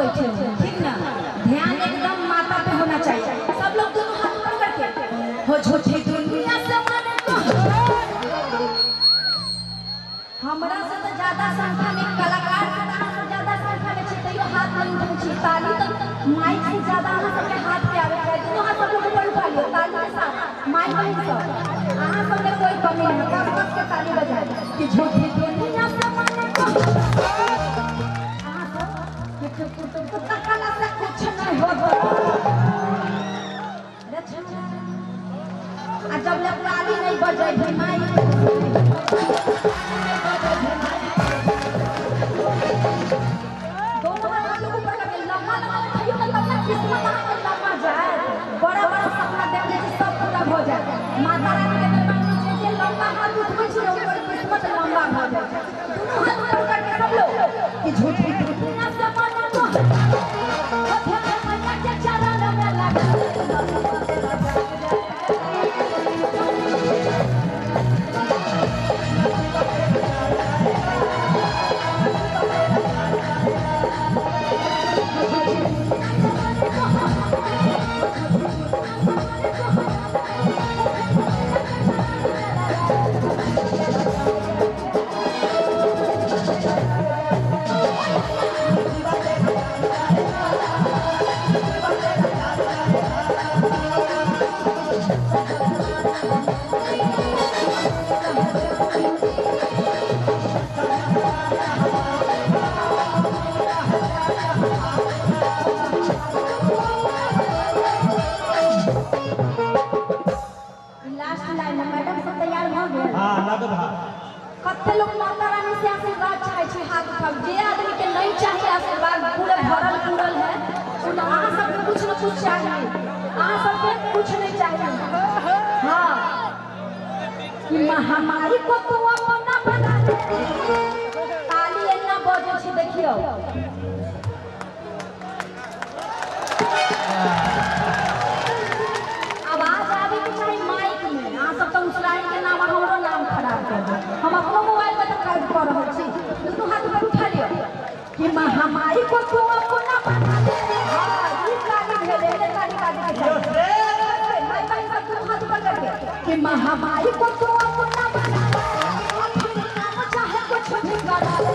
बैठे हो, ठीक ना? ध्यान एकदम माता पे होना चाहिए। सब लोग दोनों हाथ ऊपर करके हो झूठी दुनिया से मन को। हमरा से तो ज्यादा संख्या में कलाकार से अहाँ से ज्यादा संख्या में छी, तैयो हाथ नहीं उठबै छी। ताली तो माइक से ज्यादा अहाँ सबके हाथ पे आबै छै। दोनों हाथ सब लोग ऊपर उठा लियौ ताली के साथ। माइक बहिन सब अहाँ सबके कोई कमी नहीं, कस कस के ताली बजाय कि झूठी दुनिया से मन को। अहाँ सब कुत्ता काला से कुछ नहीं हो। आ जब ले ताली नहीं बजै है माइक दोनों हाथ लोग ऊपर करके लम्बा लम्बा उठाइयो ना तब ना किस्मत अहाँ के लम्बा जाए। बड़ा बड़ा सपना देखले छी सब पूरा भ जाए। माता रानी के दरबार में जे जे लम्बा हाथ उठबै छी ओकर किस्मत लम्बा भ जाए। दोनों हाथ ऊपर करके सब लोग कि झूठी दुनिया से मन को मैया के चरण में लगा। लास्ट लाइन है मैडम, सब तैयार भ गेल? हां लगभग। कते लोग माता रानी से आशीर्वाद चाहे छै? हाथ उठाओ। जे आदमी के नहीं चाहिए आशीर्वाद, पूरे भरल पूरल है उन अहाँ सबके कुछ न कुछ चाहिए। अहाँ सबके कुछ नहीं चाहिए। हाँ कि महामारी को तू अपना बना ले। ताली एना बजै छै देखियौ। आवाज आबे के चाही माइक में। अहाँ सब तो उसराइन के नाम और हमरो नाम खराब कर दो। हम अपनो मोबाइल में तो कैद कर रहल छी। दुनू हाथ ऊपर उठा लियौ कि महामारी को तू अपना बना ले। हाँ ई ताली भेलै, एने ताली बाजै के चाही। माय बहिन सब दुनू हाथ ऊपर करके कि महामारी को तू अपना बना ले। फिर नाम चाहे कुछ भी करा ले।